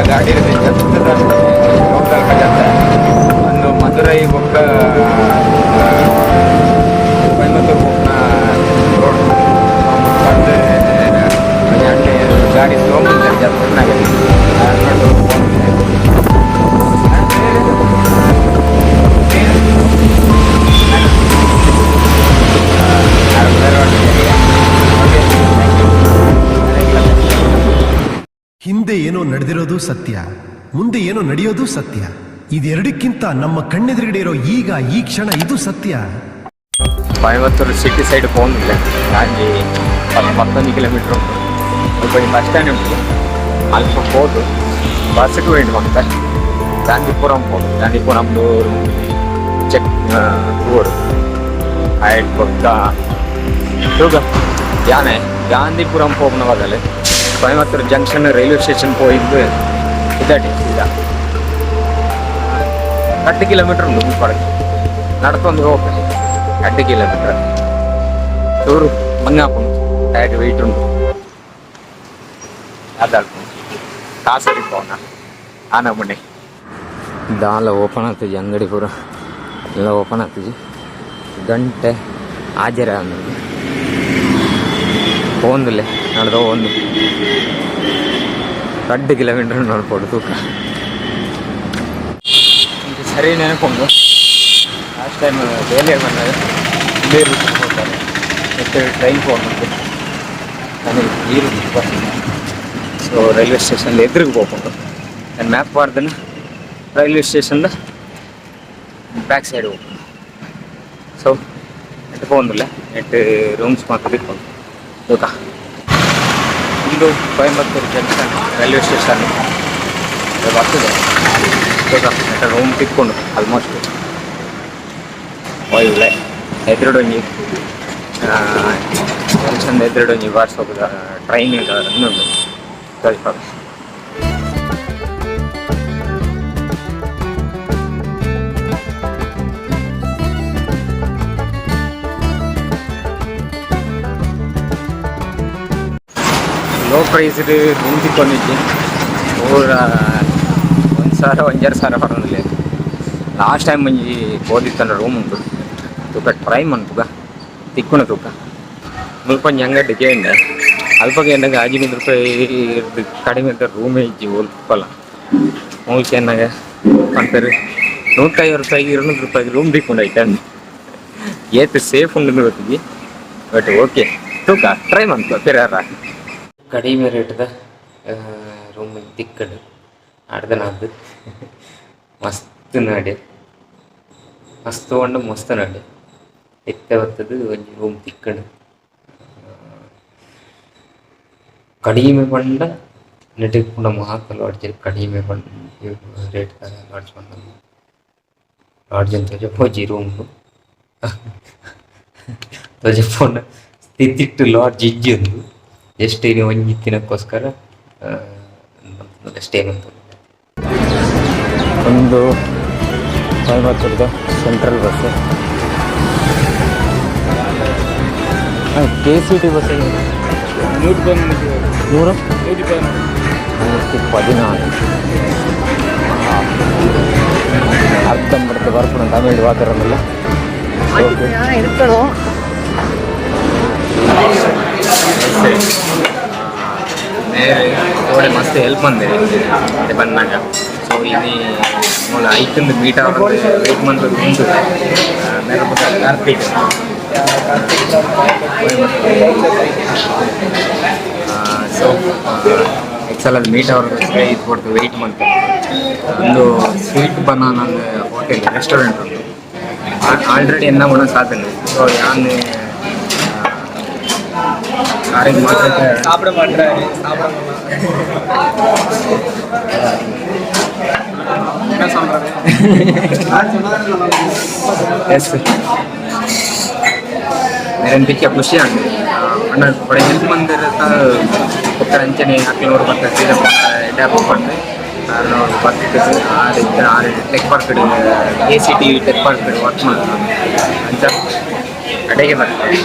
ಗಾಡಿ ಜತ್ತೆ ಒಂದು ಮಧುರೈ ಬೊಕ್ಕ ಕೊಯಮತ್ತೂರು ಪೋಪುನ ರೋಡ್ ಗಾಡಿ ಸ್ಲೋ ಮಂತಾರೆ ಜತ್ತನಾಗ. ಹಿಂದೆ ಏನೋ ನಡೆದಿರೋದು ಸತ್ಯ, ಮುಂದೆ ಏನೋ ನಡೆಯೋದು ಸತ್ಯ. ಇದೆರಡಕ್ಕಿಂತ ನಮ್ಮ ಕಣ್ಣೆದುರುಗಡೆ ಇರೋ ಈಗ ಈ ಕ್ಷಣ ಇದು ಸತ್ಯ. ಕೊಯಮತ್ತೂರು ಸಿಟಿ ಸೈಡ್ ಪೋಂದಿಲ್ಲ. ಕಾಂಜಿ 10 11 ಕಿಲೋಮೀಟ್ರ್ ಉಂಟು. ಅಲ್ಪ ಬಸ್ ಸ್ಟ್ಯಾಂಡ್ ಉಂಟು. ಅಲ್ಪ ಪೋದು ಬಸ್ಗೆ ವೇಟ್ ಮಾಡ್ತೆ. ಗಾಂಧಿಪುರಂ ಪೋದು, ಗಾಂಧಿಪುರಂ ಚೆಕ್ ಊರು ಆಯ್ತು. ಬೊಕ್ಕ ತೂಗ ಯಾನೆ ಗಾಂಧಿಪುರಂ ಪೋಪುನ ಬದಲು ಕೊಯಮತ್ತೂರು ಜಂಕ್ಷನ್ ರೈಲ್ವೆ ಸ್ಟೇಷನ್ ಪೋಯಿದ್ದು ಇದಾಟಿ. ಈಗ 2 ಕಿಲೋಮೀಟರ್ ಉಂಟು ಮುಲ್ಪಡಕ್ಕೆ. ನಡತೊಂದು ಹೋಗ್ತೆ 2 ಕಿಲೋಮೀಟರ್. ಚೂರು ಮಂಗಾಪುಂಡು, ಟೈಟ್ ವೆಯ್ಟ್ ಉಂಟು. ಅದಾಲ್ಪುಂಡು ಕಾಸರಿ ಪೋನ ಆನಮುನಿ ದಾಲ ಓಪನ್ ಆಗ್ತದೆ. ಅಂಗಡಿ ಪೂರ ಎಲ್ಲ ಓಪನ್ ಆಗ್ತದೆ. ಗಂಟೆ ಆಜರ ಪೋಂದಿಲ್ಲ. ನಡೆದ ಒಂದು 2 ಕಿಲೋಮೀಟರ್ ನೋಡ್ಬೋದು. ತೂಕ ಸರಿ ನೆನಪುಂಡು. ಲಾಸ್ಟ್ ಟೈಮ್ ಬೇಲೆ ಬಂದಾಗ ಇದೇ ರೂಟ್ ಹೋಗ್ತಾರೆ ಮತ್ತು ಟ್ರೈನ್ ಹೋಗ್ಬೇಕು. ನನಗೆ ಈ ರೂಟ್ ಬರ್ತೀನಿ. ಸೊ ರೈಲ್ವೆ ಸ್ಟೇಷನ್ ಎದುರಿಗೆ ಹೋಗ್ಕೊಂಡು ನಾನು ಮ್ಯಾಪ್ ಬಾರ್ದನ ರೈಲ್ವೆ ಸ್ಟೇಷನ್ದ ಬ್ಯಾಕ್ ಸೈಡ್ ಹೋಗ್ಕೊಂಡು. ಸೊ ನೆಟ್ ಪೋಂದಿಲ್ಲ, ನೆಟ್ ರೂಮ್ಸ್ ಮಾತ್ರ ತಿಕ್ಕೊಂಡು. ತೂಕ ಇದು ಕೊಯಂಬತ್ತೂರು ಜಂಕ್ಷನ್ ರೈಲ್ವೆ ಸ್ಟೇಷನ್ ಬರ್ತದೆ. ತೂಕ ನೆಟ್ ರೂಮ್ ತಿಕ್ಕೊಂಡು ಆಲ್ಮೋಸ್ಟ್ ಒಳ್ಳೆ ಎದುರುಡೊಂಜಿ ಜಂಕ್ಷನ್ ಎದುರುಡೊಂಜಿ ಬಾರ್ಸ್ ಹೋಗುದ ಟ್ರೈನ್ ಉಂಟು ಸ್ವಲ್ಪ. ಲೋ ಪ್ರೈಸ್ಡ್ ರೂಮ್ ತಿಕ್ಕೊಂಡಿದ್ದೆ. ಪೂರ 1000, 1500 ಬರೋದಿಲ್ಲ. ಲಾಸ್ಟ್ ಟೈಮ್ ಒಂಜಿ ಪೋದಿತ್ತಂಡ ರೂಮ್ ಉಂಟು. ತೂಕ ಟ್ರೈ ಮನ್ಪುಗ ತಿಕ್ಕುನ. ತೂಕ ಮುಲ್ಪ ಒಂಜಿ ಅಂಗಡಿ ಕೇಂಡೆ. ಅಲ್ಪ ಕೇಂಡಗ 500 ರೂಪಾಯಿ ಕಡಿಮೆ ರೂಮೇ ಇಜ್ಜಿ ಒಲ್ಪಲ. ಮೂಲ್ಕೆ ಕೇನ್ನಾಗ ಪಂಪೆರ್ 150 ರೂಪಾಯಿಗೆ, 200 ರೂಪಾಯಿಗೆ ರೂಮ್ ತಿಕ್ಕೊಂಡು ಐತೆ. ಏತ್ ಸೇಫ್ ಉಂಡು ಗೊತ್ತಿಗೆ. ಬಟ್ ಓಕೆ, ತೂಕ ಟ್ರೈ ಮನ್ಪುಗ ಪಿರಾರ. ಕಡಿಮೆ ರೇಟ್ದ ರೂಮ್ ತಿಕ್ಕಡು ಆಡ್ದನಾದ್ದು. ಮಸ್ತ್ ನಡೆ, ಮಸ್ತ್ ಪಂಡ ಮಸ್ತ್ ನಡೆ. ಇತ್ತೆ ಬತ್ತದು ಒಂಜಿ ರೂಮ್ ತಿಕ್ಕಡು. ಕಡಿಮೆ ಪಂಡ ನೆಟ್ ಇಪ್ಪುನ ಮಾತ ಲಾಡ್ಜ್ ಕಡಿಮೆ ಪಂಡ ರೇಟ್ ಲಾಡ್ಜ್ ಪಂಡ ಲಾಡ್ಜ್ ಅಂತ ತೋಜಪೋಜಿ. ರೂಮ್ ತೋಜಪೋಂಡ ಸ್ಥಿತಿಟ್ಟು ಲಾಡ್ಜ್ ಇಜ್ಜಿ ಉಂದು. ಜಸ್ಟ್ ಇನಿ ಒಂಜಿ ದಿನಕ್ಕೋಸ್ಕರ ಸ್ಟೇ ಮಂತೊಂದು. ಒಂದು ಕೊಯಂಬತ್ತೂರ್ದ central bus, KCT bus. ನೂರ 114. ಅರ್ಧಂಬರ್ಧ ಬರ್ಪುಣ ತಮಿಳ್ ವಾತರಲ್ಲ. இருக்கணும். ಸರಿ, ಕೋಡೆ ಮಸ್ತ್ ಹೆಲ್ಪ್ ಮಂದೇರಿ ಬಂದಾಗ. ಸೊ ಇನಿ ಮೂಲ ಐತಂದು ಮೀಟ್ ವೇಟ್ ಮಂತ್ ಉಂಟು. ಮೇರೆ ಕಾರ್ತಿಕ್. ಸೊ ಎಕ್ಸಲ್ ಅಲ್ಲಿ ಮೀಟ್ ಅವ್ರ ಇದು ಕೊಡ್ತು ವೆಯ್ಟ್ ಮಂತ್. ಒಂದು ಸ್ವೀಟ್ ಬನಾನ ಹೋಟೆಲ್ ರೆಸ್ಟೋರೆಂಟ್ ಉಂಟು. ಆಲ್ರೆಡಿ ಎನ್ನ ಉಣ ಸಾಧನೆ. ಸೊ ಯಾನ್ ಕಾರಿಗೆ ಮಾತ್ರ சாப்பிட மாட்டேன், சாப்பிட என்ன சொல்றது? ಎಸ್ ಮೇರೆನ್ ಖುಷಿ ಆಂಡ್. ಅಣ್ಣ ಕೊಡೆ ಹೆಲ್ಪ್ ಮಂದಿರ ಬೊಕ್ಕ ಅಂಚನೆ ಅಕ್ಲನೂರು ಬತ್ತ ಸೀದಾ ಎಡ್ಡೆ ಪೋಪಂಡ್. ಬತ್ತ್ ಆರ್ ಆರ್ tech park, KCT tech park work ಮಾಡ್ತಾರೆ. ಅಂಚ ಅಡೆಗೆ ಬರ್ತಾರೆ.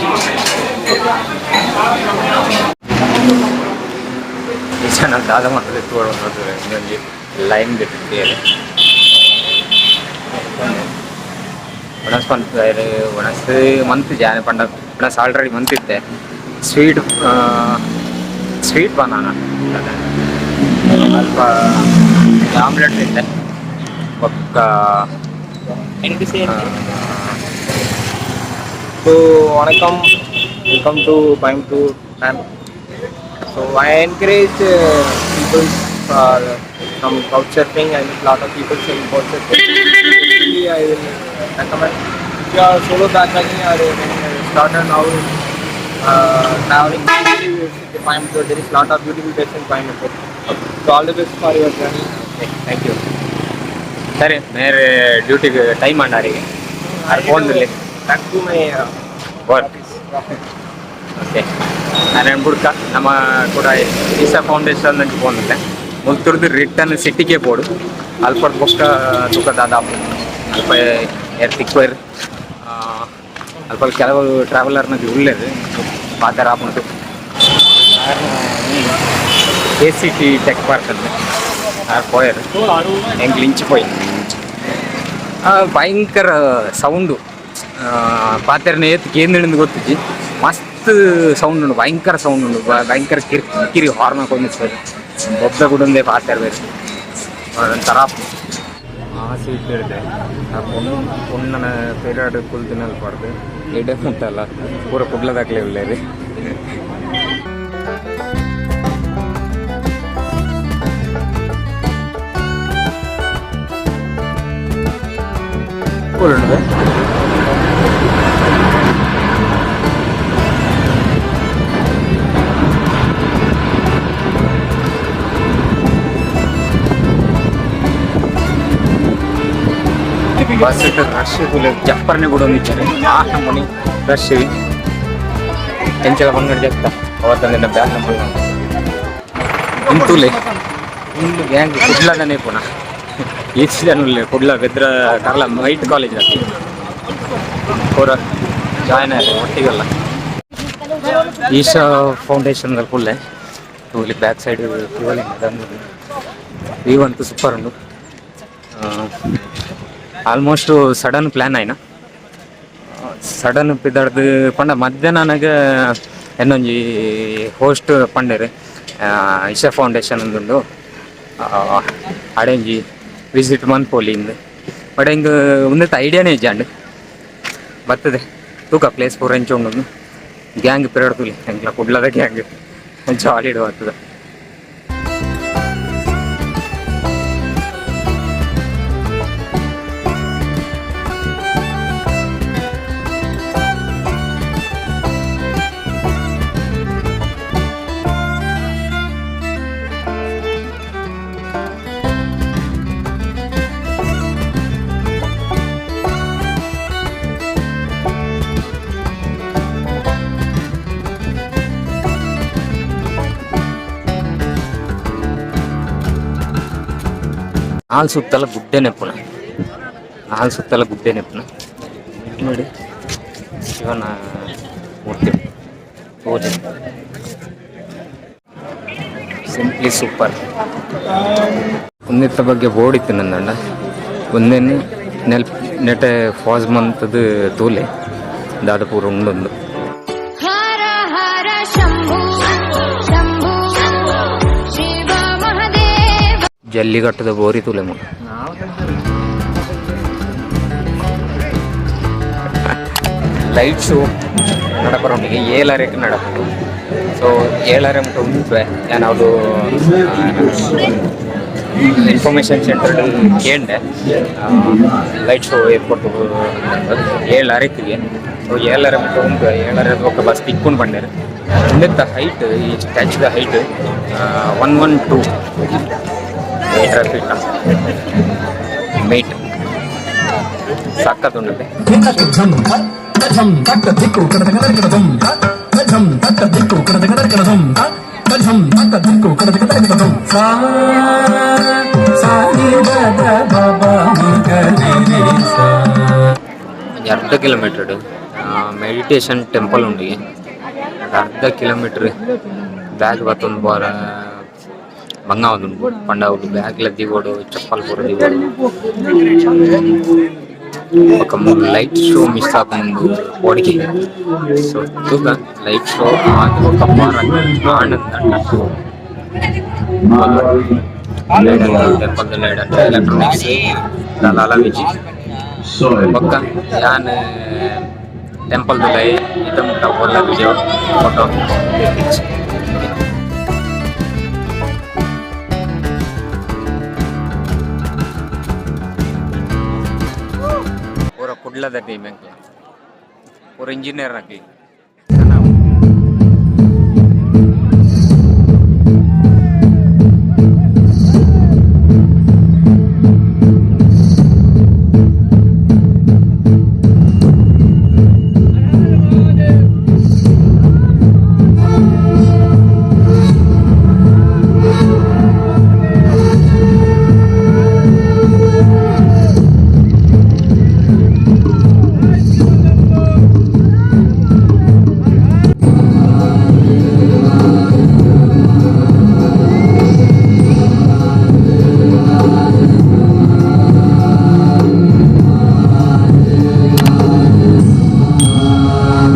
ನಾನು ದಾದ ಮಾತ್ರ ಎತ್ತುಕೊಂಡು ಇನ್ನೊಂದು ಲೈನ್ ಬಿಟ್ಟಿದ್ದೀರಿ. ಒಣಸ್ ಪನ್ಪೇರು ಒಣಸ್ ಮಂತ್ ಜಾನ ಪಂಡ ಒಣಸ್ ಆಲ್ರೆಡಿ ಮಂತಿತ್ತೆ. Sweet sweet banana ಅಲ್ಪ ಆಮ್ಲೆಟ್ ತಿಂದೆ ಬೊಕ್ಕ. So vanakkam, welcome to Coimbatore ma'am. So I encourage people from couch surfing. I meet lot of people in couch surfing. Basically, I will recommend if you are solo backpacking or when you started now traveling, you visit the Coimbatore. There is lot of beautiful places in Coimbatore. So all the best for your journey. Thank you. ಸರಿ, ಮೇರೆ ಡ್ಯೂಟಿಗೆ time ಅಣ್ಣಾರಿಗೆ phone. Back to my work. Office. Okay, ನಾನು ಬುಡ್ಕ ನಮ್ಮ ಕೂಡ Isha foundation ಅಂತ ಪೋಂದಿತ್ತೆ. ಮುಲ್ತುರ್ದು return ಸಿಟಿಗೆ ಪೋಡು. ಅಲ್ಪ ಬೊಕ್ಕ ತುಕ ದಾದ ಅಲ್ಪ ಏರ್ ತಿಕ್ವೇರ್. ಅಲ್ಪ ಕೆಲವು ಟ್ರಾವೆಲರ್ನ ಉಲ್ಲೇರು ಪಾತರ ಆಪುಂಡು. ACT tech park ಅಂತ ಆರ್ ಪೋಯರ್. ಎಂಕ್ಲು ಇಂಚಿ ಪೋಯಿ. ಭಯಂಕರ ಸೌಂಡು. ಪಾತೆರ್ನ ಏತ್ ಕೇಂದ್ರಿಂದ ಗೊತ್ತಿಜ್ಜಿ. ಮಸ್ತ್ ಸೌಂಡ್ ಉಂಡು, ಭಯಂಕರ ಸೌಂಡ್ ಉಂಡು. ಭಯಂಕರ ಕಿರಿಕಿರಿ ಹಾರ್ನ್ ಹಾಕೊಂಡು ಸರ್ ಬೊಬ್ಬೆ ಗುಡಂದೆ ಪಾತೆರ್ ಬೇರೆ ಒಂಥರ. ಆ ಸೀಟ್ ಹಿಡ್ದೆ ಆ ಪೊಣ್ಣು ಪೊಣ್ಣನ ಪೆರಾಡ್ ಕುಲ್ದಿನಲ್ಪಾರ್ದು ಎಡೆ ಮುಟ್ಟಲ್ಲ. ಪೂರ ಕುಡ್ಲದಾಕ್ಲೆ ಉಲ್ಲೇರಿ. ಉಂಡು. ಬಸ್ ರಶ್ ಜಪ್ಪರ್ನೆ ಕೂಡ ಒಂದಿచ్చారు. ಆ ನಮೂನಿ ರಶ್. ಎಂಚಲ ಬಂಗಡ ಜತ್ತ ಅವತ್ತಂದಿನ ಬ್ಯಾಗ್ ನಂಬರ್ ಇಂತೂಲೆ ಇಂದು ಗ್ಯಾಂಗ್ ಕುಡ್ಲದನೇ ಪುನಃ ಈಚೆ ಕುಡ್ಲ ಬೆದ್ರ ಕರ್ಲ ವೈಟ್ ಕಾಲೇಜ್ ಪೂರ ಜಾಯ್ನ್ ಆಯ್ತು ಒಟ್ಟಿಗೆಲ್ಲ. ಈಶಾ ಫೌಂಡೇಶನ್ ಕುಳ್ಳೆ ಇಲ್ಲಿ ಬ್ಯಾಕ್ ಸೈಡ್ ಶಿವಲಿಂಗ ವ್ಯೂ ಅಂತೂ ಸೂಪರ್ ಉಂಡು. Almost sudden plan ಆಯ್ನ. Sudden ಪಿದರ್ದು ಪಂಡ ಮಧ್ಯಾಹ್ನ ನನಗೆ ಎನ್ನೊಂಜಿ ಹೋಸ್ಟ್ ಪಂಡೆರ್, ಇಶಾ ಫೌಂಡೇಶನ್ ಅಂದುಂಡು, ಅಡೆಂಜಿ ವಿಸಿಟ್ ಮನ್ಪೊಲಿ ಇಂದ್. ಬಟ್ ಹಿಂಗ್ ಉಂದೆತ ಐಡಿಯಾನೇ ಇಜ್ಜಾಂಡ್. ಬರ್ತದೆ ತೂಕ ಪ್ಲೇಸ್ ಪೂರ ಎಂಚ ಉಂಡು. ಗ್ಯಾಂಗ್ ಪಿರಡ್ ತೂಲಿ, ಎಂಕ್ಲ ಕುಡ್ಲದ ಗ್ಯಾಂಗ್ ಜಾಲಿ ಬರ್ತದೆ. ನಾಲ್ ಸುತ್ತಲ ಗುಡ್ಡೆ ನೆಪ್ಪುನ, ನಾಲ್ ಸುತ್ತಲ ಗುಡ್ಡೆ ನೆಪ್ಪುನ. ನೋಡಿ, ಶಿವನ ಮೂರ್ತಿ ಪೂಜೆ. Simply super. ಉಂದೆತ್ತ ಬಗ್ಗೆ ಬೋರ್ಡ್ ಇತ್ತು ನಂದಂಡ. ಒಂದೇನು ನೆಲ್ ನೆಟೆ ಫಾಸ್ ಮಂತದ ತೂಲೆ ದಾದ ಪೂರ ಉಂಡೊಂದು. ಹರ ಹರ ಶಂಭು ಶಂಭು ಶಿವ ಮಹದೇವ. ಜಲ್ಲಿಗಟ್ಟದ ಬೋರಿ ತೂಲೆ ಮುಗ. ಲೈಟ್ ಶೋ ನಡಪರೊಂಡಿಗೆ ಏಳರೆಗೆ ನಡಪುಂಡು. ಸೊ ಏಳರೆ ಮುಟ್ಟ ಉಂಟೆ. ನಾನು ಅದು ಇನ್ಫಾರ್ಮೇಷನ್ ಸೆಂಟರ್ ಕೇಂಡೆ, ಲೈಟ್ ಶೋ ಏರ್ಪೋರ್ಟ್ ಏಳರೆಕ್ಕಿಗೆ. ಸೊ ಏಳರೆ ಮುಟ್ಟ ಉಂಟು. ಏಳರೆ ಬೊಕ್ಕ ಬಸ್ ತಿಕ್ಕೊಂಡು ಬಂಡೇರು. ಉಂದೆತ್ತ ಹೈಟ್, ಈ ಸ್ಟ್ಯಾಚುದ height 112 meter feet meet ಸಖತ್ ಉಂಟು. ಝಂ ತಕ್ಕ ದಿಕ್ಕು ಕಡದ ಕಡದ ಝಂ ಝಂ ತಕ್ಕ ದಿಕ್ಕು ಕಡದ ಕಡದ ಝಂ ಝಂ ತಕ್ಕ ದಿಕ್ಕು ಕಡದ ಕಡದ ಝಂ ಸಾ ಸಾ ನಿ the the ಬ ಬ ಮ ಗ ರಿ ರಿ ಸಾ. ಒಂಜಿ ಅರ್ಧ kilometre meditation temple ಉಂಡು. ಅರ್ಧ ಕಿಲೋಮೀಟರ್ ಬ್ಯಾಗ್ ಬತ್ತೊಂದು ಬಾರ. ಬಂಗ ಆವೊಂದುಂಡು ಪಂಡ ಅವ್ಲು ಬ್ಯಾಗ್ ಲ ದೀವೊಡು, ಚಪ್ಪಲ್ ಪೂರ ದೀವೊಡು. ಬೊಕ ಮೂಲು ಲೈಟ್ ಶೋ ಮಿಸ್ ಆಪುಂಡು ಪೋಡಿಗೆ. ಸೊ ತೂಕ ಲೈಟ್ ಶೋ ಆದ್ ಬೊಕ ಆಂಡ್ ಟೆಂಪಲ್ ಲೈಟ್ ಎಲೆಕ್ಟ್ರಾನಿಕ್ಸ್ ದಾಲ ಇಜ್ಜಿ. ಬೊಕ್ಕ ಯಾನ್ ಟೆಂಪಲ್ ದುಲೈ ಇತ್ತೆ ಮುಟ್ಟ ಪೂರ ವಿಡಿಯೋ ಫೋಟೋ. ಪೂರ ಕುಡ್ಲದ ಟೀಮ್ ಎಂಕ್ಲ, ಪೂರ engineer ಅಕ್ಲ್.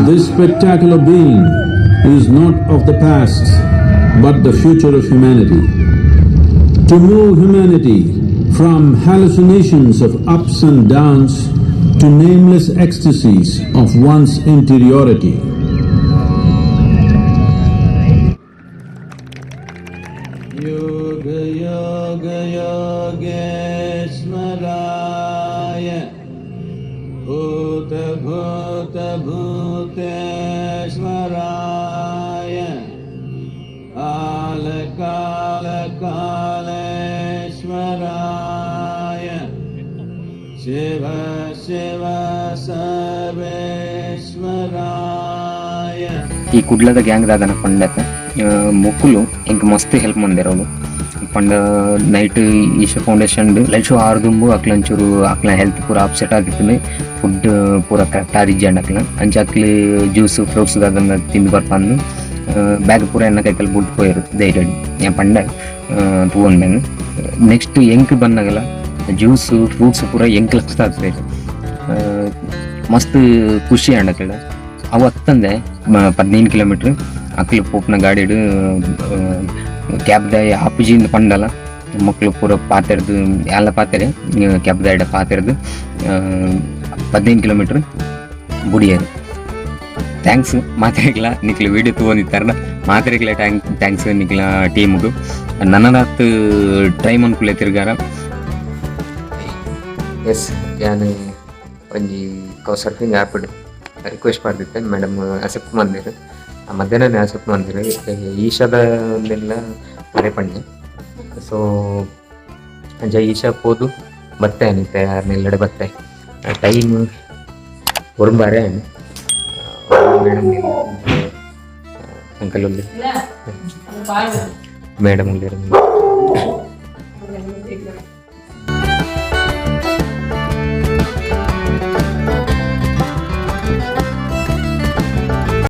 This spectacular being is not of the past, but the future of humanity. To move humanity from hallucinations of ups and downs to nameless ecstasies of one's interiority. Yoga Yoga Yogeshwaraya Bhuta Bhuta Bhuteshwaraya Kala Kala Kaleshwaraya Shiva Shiva Sarveshwaraya. ಈ ಕುಡ್ಲದ gang ದಾದನ ಪಂಡತ ಮೊಕುಲು ಎಂಕ್ ಮಸ್ತ್ help ಮಂದೆರ್ ಅವ್ಲು. ಪಂಡ night Isha foundation light show ಆರ್ದುಂಬು ಅಕ್ಲ ಒಂಚೂರು ಅಕ್ಲ ಹೆಲ್ತ್ ಪೂರ ಅಪ್ಸೆಟ್ ಆದಿತ್ತುಂಡು, ಫುಡ್ ಪೂರ ಕರೆಕ್ಟ್ ಆದಿಜ್ಜಂಡ್ ಅಕ್ಲ. ಅಂಚ ಅಕ್ಲು ಜ್ಯೂಸ್ ಫ್ರೂಟ್ಸ್ ದಾದನ ತಿಂದು ಬರ್ಪಂದು ಬ್ಯಾಗ್ ಪೂರ ಎನ್ನ ಕೈತಲ್ ಬುಡ್ದು ಪೋಯೆರ್ ಧೈರ್ಯಡ್. ಯಾನ್ ಪಂಡೆ ತೂವೊಂಡೆನ್ ನೆಕ್ಸ್ಟ್ ಎಂಕ್ ಬನ್ನಗಲ ಜ್ಯೂಸ್ ಫ್ರೂಟ್ಸ್ ಪೂರ ಎಂಕ್ ಲಕ್ಸ್ದಾತ್ತೆರ್. ಮಸ್ತ್ ಖುಷಿ ಆಂಡ್ ಅಕ್ಲೆಡ. ಅವು ಅತ್ತಂದೆ 15 ಕಿಲೋಮೀಟರ್ ಅಕ್ಲು ಪೋಪುನ ಗಾಡಿಡ್ ಕ್ಯಾಬ್ ದಾಯೆ ಆಪುಜಿ ಪಂಡಲ ಮೊಕ್ಲು ಪೂರ ಪಾತೆರ್ದ್ ಯಾನ್ಲ ಪಾತೆರೆ ಕ್ಯಾಬ್ ದಾಯಡ ಪಾತೆರ್ದ್ 15 ಕಿಲೋಮೀಟರ್ ಬುಡಿಯೆರ್. Thanks ಮಾತೆರೆಗ್ಲ. ನಿಕ್ಲು ವೀಡಿಯೋ ತೂವೊಂದಿತ್ತಾರ್ಡ ಮಾತೆರೆಗ್ಲ thanks ನಿಕ್ಲ ಟೀಮ್ಗ್. ನನಲಾತ್ ಟ್ರೈ ಮನ್ಪುಲೆ ತಿರ್ಗಾರ. ಎಸ್, ಯಾನ್ ಒಂಜಿ ಸರ್ಫಿಂಗ್ ಆ್ಯಪ್ ರಿಕ್ವೆಸ್ಟ್ ಪಾಡ್ದಿತ್ತೆ, ಮೇಡಮ್ ಅಕ್ಸೆಪ್ಟ್ ಮಲ್ದೆರ್. ಮಧ್ಯಾಹ್ನನೇ ಅಕ್ಸೆಪ್ಟ್ ಮಲ್ದೆರ್. ಈಶಾದ ಒಂದೆಲ್ಲ ಮರೆ ಪಂಡೆ. ಸೊ ಅಂಚ ಈಶಾ ಪೋದು ಬತ್ತೆ ಅನಿತೆ ಆರ್ನೆಲ್ಲಡೆ ಬತ್ತೆ. ಟೈಮ್ ಒರುಂಬಾರೆ. ಮೇಡಮ್ ಅಂಕಲ್ ಉಲ್ಲೆರ್, ಮೇಡಮ್ ಉಲ್ಲೆರ್.